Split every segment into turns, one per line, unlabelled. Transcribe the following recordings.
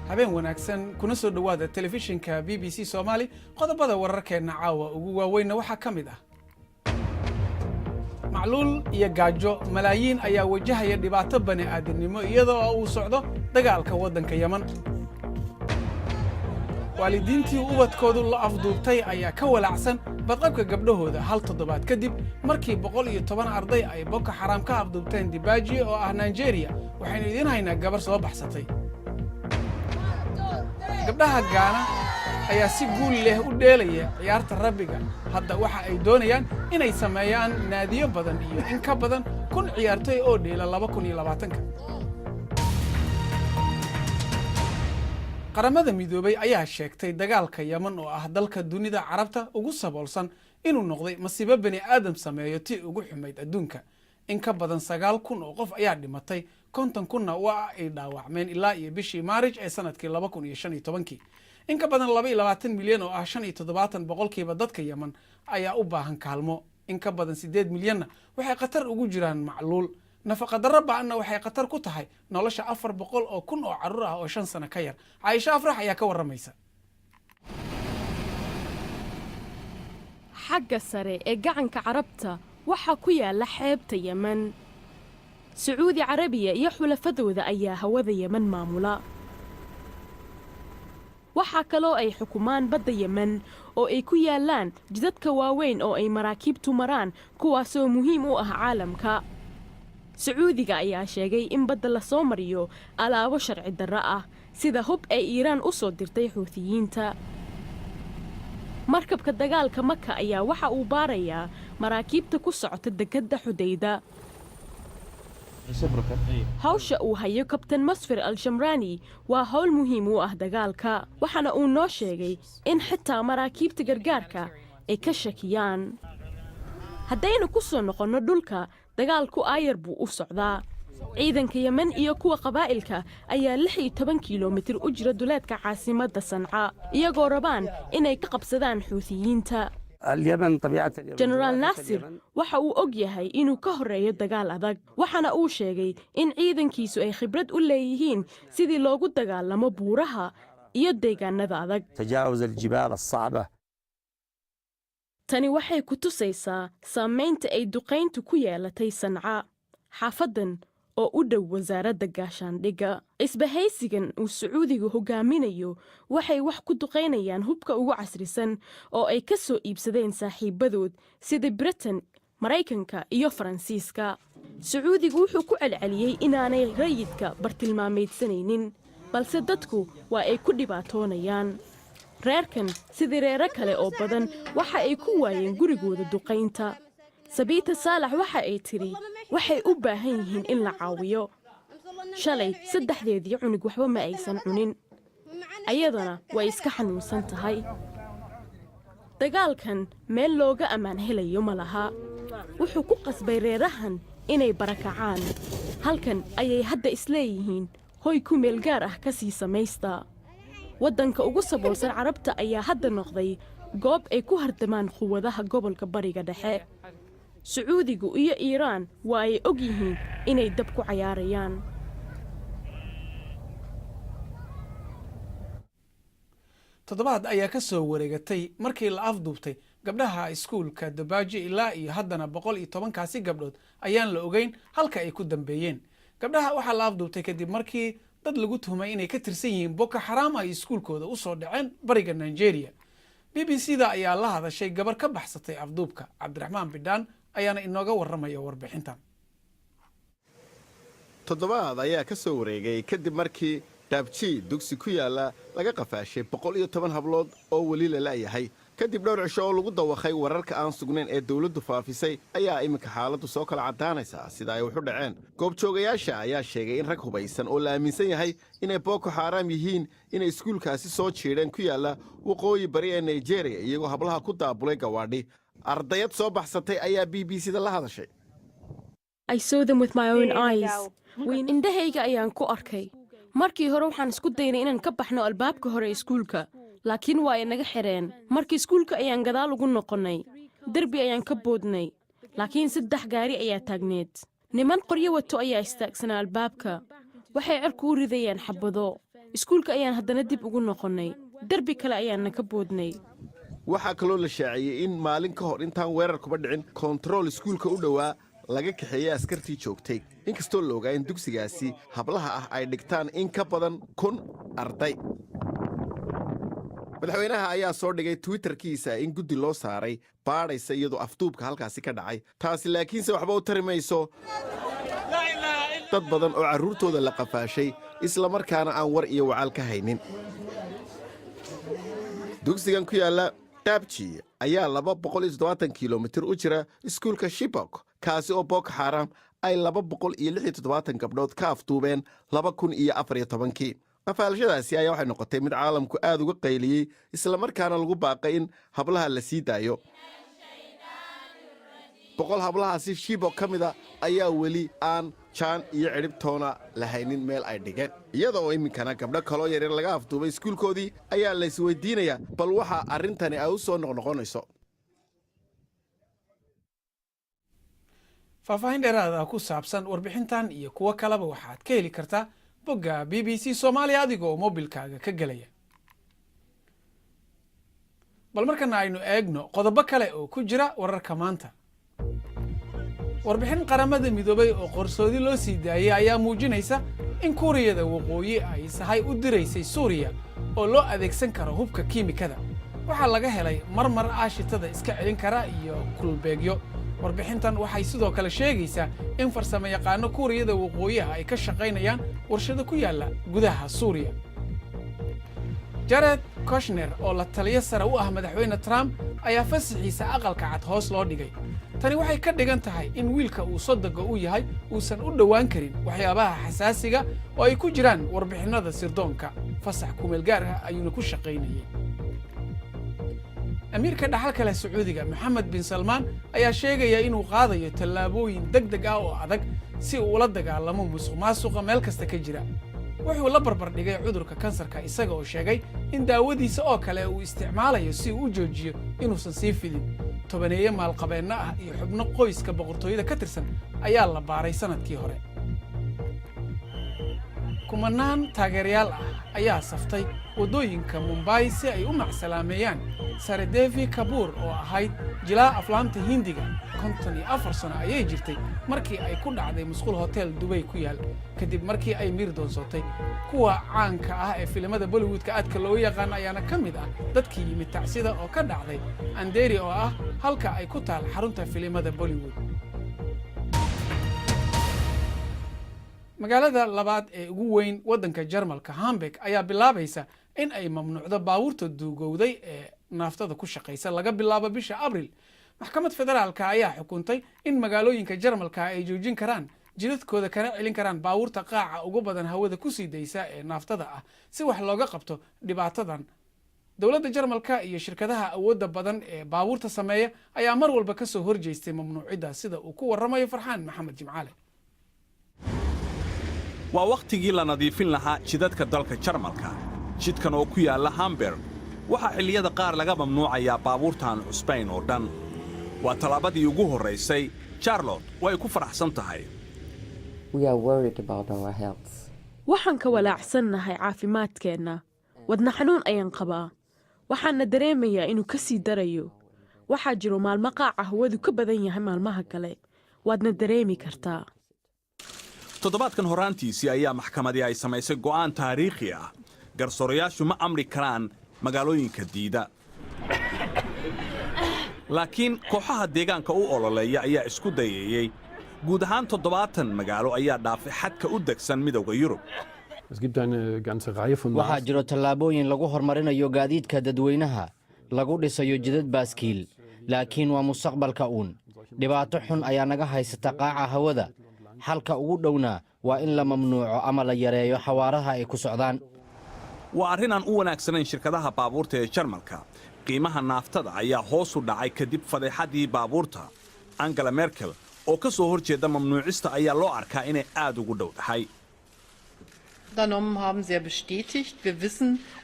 Habeen wanaagsan, kuna soo dhowaada telefishinka BBC Soomaali. Qodobada wararkeenna caawa ugu waaweynna waxaa ka mid ah: macluul iyo gaajo, malaayiin ayaa wajahaya dhibaato bani aadamnimo iyadoo uu socdo dagaalka waddanka Yeman. Waalidiintii ubadkoodu la afduubtay ayaa ka walaacsan badqabka gabdhahooda, hal toddobaad kadib markii 110 arday ay Boko Xaraam ka afduubteen Dibaaji oo ah Nigeria. Waxaynu idiin haynaa gabar soo baxsatay. Gabdhaha Gaana ayaa si guul leh u dheelaya ciyaarta rugby-ga. Hadda waxa ay doonayaan inay sameeyaan naadiyo badan iyo in ka badan 1000 ciyaartoy oo dheela 2020-ka. Qaramada Midoobay ayaa sheegtay dagaalka Yeman, oo ah dalka dunida Carabta ugu saboolsan, inuu noqday masiibo bani aadam sameeyo tii ugu xumayd adduunka. In ka badan 9000 oo qof ayaa dhimatay, 50,000-na waa ay dhaawacmeen ilaa iyo bishii Maarij ee sanadkii 2015-kii. In ka badan 22 milyan, oo ah 75% dadka Yeman, ayaa u baahan kaalmo. In ka badan 8 milyanna waxay khatar ugu jiraan macluul. Nafaqadarro ba'anna waxay khatar ku tahay nolosha 400,000 oo carruur ah oo 5 sano ka yar. Caaisho Afrax ayaa ka warramaysa.
Xagga sare ee Gacanka Carabta waxaa ku yaala xeebta Yemen. Sacuudi Carabiya iyo xulafadooda ayaa hawada Yemen maamula. Waxaa kaloo ay xukumaan badda Yemen, oo ay ku yaallaan jidadka waaweyn oo ay maraakiibtu maraan, kuwaasoo muhiim u ah caalamka. Sacuudiga ayaa sheegay in badda lasoo mariyo alaabo sharci darro ah, sida hub ay Iiraan u soo dirtay Xuutiyiinta. Markabka dagaalka Maka ayaa waxa uu baarayaa maraakiibta ku socota dekedda Xudayda. Hawsha uu hayo Kabtan Masfir Al-Shamraani waa hawl muhiim u ah dagaalka, waxaana uu noo sheegay in xitaa maraakiibta gargaarka ay ka shakiyaan. Haddaynu ku soo noqonno dhulka, dagaalku aayar buu u socdaa. Ciidanka Yemen iyo kuwa qabaa'ilka ayaa 16 kilomitir u jira duleedka caasimadda Sanca, iyagoo rabaan inay ka qabsadaan Xuutiyiinta. Jenaraal Naasir waxa uu og yahay inuu ka horreeyo dagaal adag, waxaana uu sheegay in ciidankiisu ay khibrad u leeyihiin sidii loogu dagaalamo buuraha iyo deegaanada adag. Tani waxay ku tusaysaa saamaynta ay duqayntu ku yeelatay Sanca, xaafaddan oo u dhow wasaaradda gaashaandhigga. Isbahaysigan uu Sacuudigu hogaaminayo waxay wax ku duqaynayaan hubka ugu casrisan oo ay ka soo iibsadeen saaxiibadood sida Britain, Maraykanka iyo Faransiiska. Sacuudigu wuxuu ku celceliyey inaanay rayidka bartilmaameydsanaynin, balse dadku waa ay ku dhibaatoonayaan. Reerkan, sidii reero kale oo badan, waxa ay ku waayeen gurigooda duqaynta. Sabiita Saalax waxa ay tidhi waxay u baahan yihiin in la caawiyo. Shalay saddexdeedii cunug waxba ma aysan cunin, ayadana way iska xanuunsan tahay. Dagaalkan meel looga ammaan helayo ma laha. Wuxuu ku qasbay reerahan inay barakacaan. Halkan ayay hadda isleeyihiin hoy ku meel gaar ah ka sii samaysta. Waddanka ugu saboolsan Carabta ayaa hadda noqday goob ay ku hardamaan quwadaha gobolka Bariga Dhexe. Sacuudigu iyo Iiraan waa ay og yihiin inay dab ku cayaarayaan.
Toddobaad ayaa ka soo wareegatay markii la afduubtay gabdhaha iskuulka Dabaaji. Ilaa iyo haddana 110-kaasi gabdhood ayaan la ogeyn halka ay ku dambeeyeen. Gabdhaha waxaa la afduubtay kadib markii dad lagu tuhmay inay ka tirsan yihiin Boko Xaraam ay iskuulkooda usoo dhaceen bariga Nigeria. BBC da ayaa la hadashay gabar ka baxsatay afduubka. Cabdiraxmaan Bidhaan ayaana inooga warramaya warbixintan.
Toddobaad ayaa ka soo wareegay kadib markii Dhaabji, dugsi ku yaalla, laga qafaashay 110 hablood oo weli la la'yahay. Kadib dhowr cisho oo lagu dawakhay wararka aan sugnayn ee dawladdu faafisay, ayaa iminka xaaladdu soo kala caddaanaysaa sida ay waxu dhaceen. Goobjoogayaasha ayaa sheegay in rag hubaysan oo la aaminsan yahay inay Boko Xaaraam yihiin inay iskuulkaasi soo jiidheen ku yaalla waqooyi bari ee Nigeria, iyagoo hablaha ku daabulay gawaadhi. Ardayad soo baxsatay ayaa BBC da la hadashay.
Indhahayga ayaan ku arkay. Markii hore waxaan isku daynay inaan ka baxno albaabka hore iskuulka, laakiin waa ay naga xidheen. Markii iskuulka ayaan gadaal ugu noqonnay, derbi ayaan ka boodnay, laakiin saddex gaari ayaa taagneed. Niman qoryo wato ayaa istaagsanaa albaabka. Waxay cirku u ridayeen xabado. Iskuulka ayaan haddana dib ugu noqonnay. Derbi kale ayaanna ka boodnay.
Waxaa kaloo la shaaciyey in maalin ka hor intaan weerarkuba dhicin koontarool iskuulka u dhowaa laga kaxeeyey askartii joogtay, inkastoo la ogaa in dugsigaasi hablaha ah ay dhigtaan in ka badan 1000 arday. Madaxweynaha ayaa soo dhigay Twitterkiisa in guddi loo saaray baadhaysa iyadoo afduubka halkaasi ka dhacay. Taasi laakiinse waxba u tari mayso dad badan oo carruurtooda la qafaashay, isla markaana aan war iyo wacaal ka haynin. Dugsigan ku yaalla Dabji ayaa 270 kilomitir u jira iskuulka Chibok, kaasi oo Boko Xaram ay 276 gabdhood ka afduubeen 2014-kii. Qafaalashadaasi ayaa waxay noqotay mid caalamku aad uga qayliyey, islamarkaana lagu baaqay in hablaha la sii daayo. 100 hablahaasi Chibok ka mida ayaa weli aan jaan iyo cidhibtoona lahaynin meel ay dhigeen, iyada oo iminkana gabdho kaloo yaryar laga afduubay iskuulkoodii. Ayaa la isweydiinayaa bal waxa arrintani ay u soo noqnoqonayso.
Faahfaahin dheeraada ku saabsan warbixintan iyo kuwo kaleba waxaad ka heli kartaa bogga BBC Soomaaliya adigoo mobilkaaga ka gelaya. Bal markana aynu eegno qodobo kale oo ku jira wararka maanta. Warbixin Qaramada Midoobay oo qarsoodi loo sii daayey ayaa muujinaysa in Kuuriyada Waqooyi ay sahay u diraysay Suuriya oo loo adeegsan karo hubka kiimikada. Waxaa laga helay marmar aashitada iska celin kara iyo kulbeegyo. Warbixintan waxay sidoo kale sheegaysaa in farsamo yaqaano Kuuriyada Waqooyiha ay ka shaqaynayaan warshado ku yaalla gudaha Suuriya. Jared Kushner oo la taliyo sare u ah Madaxweyne Trump ayaa fasaxiisa Aqalka Cad hoos loo dhigay. Tani waxay ka dhigan tahay in wiilka uu sodoga u yahay uusan u dhowaan karin waxyaabaha xasaasiga oo ay ku jiraan warbixinnada sirdoonka. Fasax kumeel gaar ah ayuuna ku shaqaynayey. Amiirka dhaxalka leh Sacuudiga, Maxamed bin Salmaan, ayaa sheegaya inuu qaadayo tallaabooyin deg deg ah oo adag si uu ula dagaalamo musuq maasuqa meel kasta ka jira. Wuxuu la barbar dhigay cudurka kansarka, isaga oo sheegay in daawadiisa oo kale uu isticmaalayo si uu u joojiyo inuusan sii fidin. Tobaneeye maalqabeenno ah iyo xubno qoyska boqortooyada ka tirsan ayaa la baaray sanadkii hore. Kumanaan taageerayaal ah ayaa saftay waddooyinka Mumbai si ay u macsalaameeyaan Sridevi Kapoor oo ahayd jilaa aflaamta Hindiga. 54 sano ayay jirtay markii ay ku dhacday musqul hotel Dubay ku yaal, kadib markii ay miir doonsotay. Kuwa caanka ah ee filimada Bollywoodka aadka loogu yaqaan ayaana ka mid ah dadkii yimid tacsida oo ka dhacday Andheri, oo ah halka ay ku taal xarunta filimada Bollywood. Magaalada labaad ee ugu weyn waddanka Jarmalka, Hamburg, ayaa bilaabaysa in ay mamnuucdo baabuurta duugowday ee naaftada ku shaqaysa laga bilaabo bisha Abril. Maxkamad federaalka ayaa xukuntay in magaalooyinka Jarmalka ay joojin karaan jidadkooda kana celin karaan baabuurta qaaca ugu badan hawada kusii daysa ee naaftada ah, si wax looga qabto dhibaatadan. Dowladda Jarmalka iyo shirkadaha awoodda badan ee baabuurta sameeya ayaa mar walba kasoo horjeestay mamnuucidda, sida uu ku warramayo Farxaan Maxamed Jimcaale.
Waa wakhtigii la nadiifin lahaa jidadka dalka Jarmalka. Jidkan oo ku yaalla Hamburg waxaa xilliyada qaar laga mamnuucayaa baabuurtaan cusbayn oo dhan. Waa tallaabadii ugu horraysay. Charlotte way ku faraxsan tahay.
Waxaan ka walaacsannahay caafimaadkeenna. Wadna xanuun ayaan qabaa, waxaana dareemayaa inuu ka sii darayo. Waxaa jiro maalmo qaaca hawadu ka badan yahay maalmaha kale, waadna dareemi kartaa.
Toddobaadkan horraantiisii ayaa maxkamadii ay samaysay go'aan taariikhi ah. Garsoorayaashu ma amri karaan magaalooyinka diida, laakiin kooxaha deegaanka u ololeeya ayaa isku dayayey. Guud ahaan 70 magaalo ayaa dhaafay xadka u degsan Midowda Yurub.
Waxaa jiro tallaabooyin lagu horumarinayo gaadiidka dadweynaha, lagu dhisayo jidad baaskiil, laakiin waa mustaqbalka uun. Dhibaato xun ayaa naga haysata qaaca hawada. Xalka ugu dhowna waa in la mamnuuco ama la yareeyo xawaaraha ay ku socdaan.
Waa arrin aan u wanaagsanayn shirkadaha baabuurta ee Jarmalka. Qiimaha naaftada ayaa hoos u dhacay kadib fadeexaddii baabuurta. Angela Merkel oo ka soo hor jeeda mamnuucista ayaa loo arkaa inay aad ugu dhow tahay.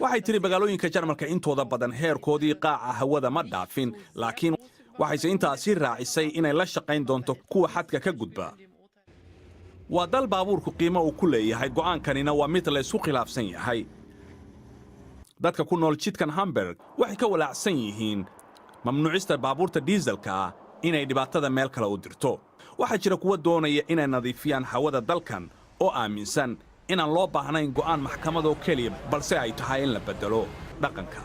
Waxay tidhi magaalooyinka Jarmalka intooda badan heerkoodii qaaca hawada ma dhaafin, laakiin waxayse intaasi raacisay inay la shaqayn doonto kuwa xadka ka gudba. Waa dal baabuurku qiimo uu ku leeyahay. Go'aankanina waa mid la isku khilaafsan yahay. Dadka ku nool jidkan Hamburg waxay ka walaacsan yihiin mamnuucista baabuurta diiselka ah inay dhibaatada meel kale u dirto. Waxaa jira kuwa doonaya inay nadiifiyaan hawada dalkan oo aaminsan inaan loo baahnayn go'aan maxkamadoo keliya, balse ay tahay in la beddelo dhaqanka.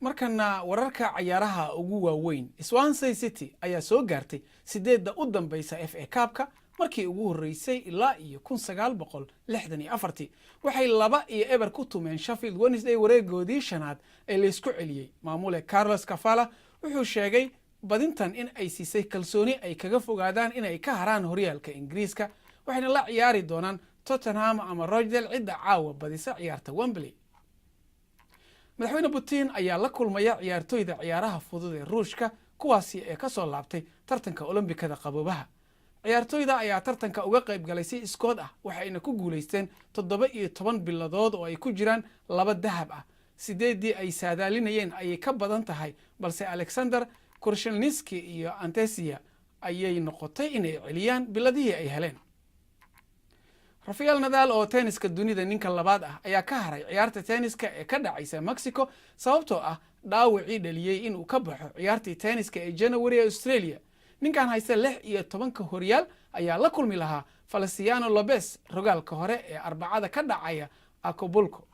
Markana wararka cayaaraha ugu waaweyn. Swansea City ayaa soo gaartay sideedda u dambeysa FA Cup-ka markii ugu horreysay ilaa iyo 1964-tii. Waxay 2-0 ku tumeen Sheffield Wednesday wareegoodii shanaad ee laysku celiyey. Maamule Carlos Cafala wuxuu sheegay badintan in ay siisay kalsooni ay kaga fogaadaan inay ka haraan horyaalka Ingiriiska, waxayna la ciyaari doonaan Tottenham ama Rochdale cidda caawa badisa ciyaarta Wembley. Madaxweyne Putin ayaa la kulmaya ciyaartoyda ciyaaraha fudud ee Ruushka, kuwaasi ee ka soo laabtay tartanka Olombikada qaboobaha. Ciyaartoyda ayaa tartanka uga qayb galay si iskood ah, waxayna ku guulaysteen 17 biladood oo ay ku jiraan laba dahab ah. Sideeddii ay saadaalinayeen ayay ka badan tahay, balse Alexander Krushelnitski iyo Anastasia ayay noqotay inay celiyaan biladihii ay heleen. Rafael Nadal oo tenniska dunida ninka labaad ah ayaa ka haray ciyaarta tenniska ee ka dhacaysa Mexico, sababtoo ah dhaawacii dhaliyey inuu ka baxo ciyaartii tenniska ee January ee Australia. Ninkan haysta 16-ka horyaal ayaa la kulmi lahaa Feliciano Lopez rogaalka hore ee Arbacada ka dhacaya Acapulco.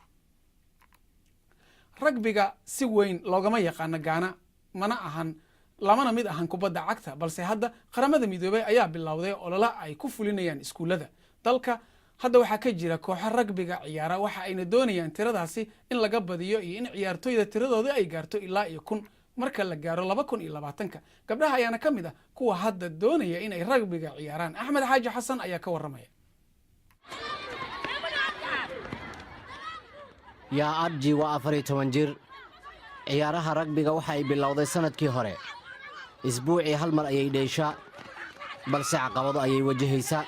Ragbiga si weyn loogama yaqaano Gaana, mana ahan lamana mid ahan kubadda cagta, balse hadda Qaramada Midoobay ayaa bilowday olole ay ku fulinayaan iskuullada dalka. Hadda waxaa ka jira kooxo ragbiga ciyaara, waxa ayna doonayaan tiradaasi in laga badiyo iyo in ciyaartoyda tiradooda ay gaarto ilaa iyo 1000 marka la gaaro 2020-ka. Gabdhaha ayaana ka mid ah kuwa hadda doonaya inay ragbiga ciyaaraan. Axmed Xaaji Xasan ayaa ka warramaya.
Yaa Arji waa 14 jir. Ciyaaraha ragbiga waxa ay bilowday sannadkii hore. Isbuucii hal mar ayay dheeshaa, balse caqabado ayay wajahaysaa.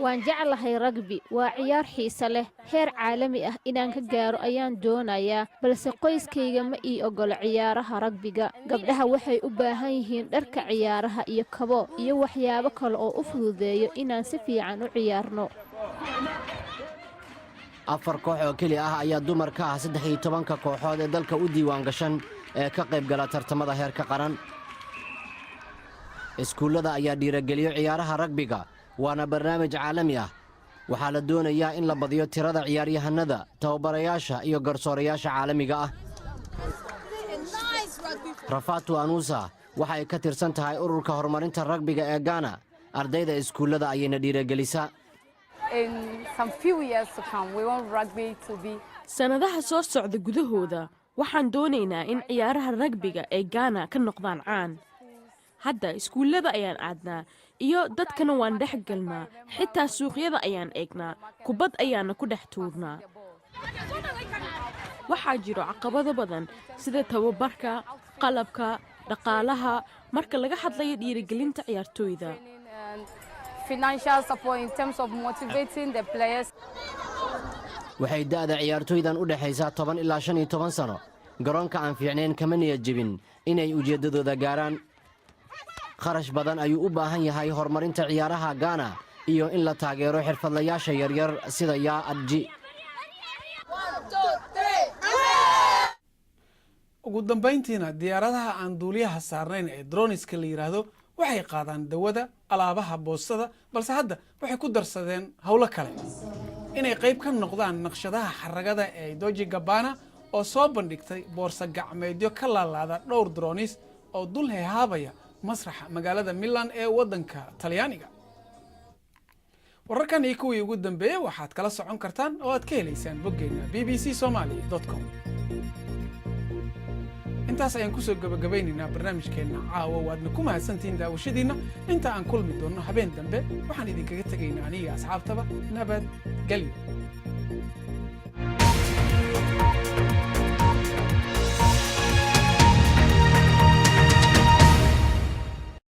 Waan jeclahay ragbi. Waa ciyaar xiise leh. Heer caalami ah inaan ka gaaro ayaan doonayaa, balse qoyskayga ma ii oggolo ciyaaraha ragbiga. Gabdhaha waxay u baahan yihiin dharka ciyaaraha iyo kabo iyo waxyaabo kale oo u fududeeyo inaan si fiican u ciyaarno.
Afar koox oo keli ah ayaa dumar ka ah 13-ka kooxood ee dalka u diiwaan gashan ee ka qayb gala tartamada heerka qaran. Iskuullada ayaa dhiirageliyo ciyaaraha ragbiga, waana barnaamij caalami ah. Waxaa la doonayaa in la badiyo tirada ciyaaryahanada, tababarayaasha iyo garsoorayaasha caalamiga ah. Rafatu Anusa waxa ay ka tirsan tahay ururka horumarinta ragbiga ee Gaana. Ardayda iskuullada ayayna dhiiragelisaa.
Sannadaha soo socda gudahooda waxaan doonaynaa in ciyaaraha ragbiga ee Gaana ka noqdaan caan. Hadda iskuullada ayaan aadnaa iyo dadkana waan dhex galnaa, xitaa suuqyada ayaan eegnaa, kubad ayaana ku dhex tuurnaa. Waxaa jiro caqabado badan sida tababarka, qalabka, dhaqaalaha marka laga hadlayo dhiirigelinta ciyaartooyda.
Financial support in terms of motivating the players.
Waxay da'da ciyaartooydan u dhexaysaa 10 ilaa 15 sano. Garoonka aan fiicnayn kama niyad jebin inay ujeeddadooda gaaraan. Kharash badan ayuu u baahan yahay horumarinta ciyaaraha Gaana iyo in la taageero xirfadlayaasha yaryar sida Yaa Adji.
Ugu dambayntiina, diyaaradaha aan duuliyaha saarnayn ee drones-ka la yidhaahdo waxay qaadaan dawada, alaabaha boostada, balse hadda waxay ku darsadeen howlo kale inay qayb ka noqdaan naqshadaha xaragada ee Dolce Gabbana, oo soo bandhigtay boorsa gacmeedyo ka laalaada dhowr drones oo dul hehaabaya masraxa magaalada Milan ee waddanka Talyaaniga. Wararkan iyo kuwii ugu dambeeyey waxaad kala socon kartaan oo aad ka helaysaan boggeenna bbcsomali.com. Intaas ayaan kusoo gabagabaynaynaa barnaamijkeenna caawa. Waadna ku mahadsantihiin daawashadiinna. Inta aan kulmi doonno habeen dambe, waxaan idinkaga tegaynaa aniga asxaabtaba nabadgelyo.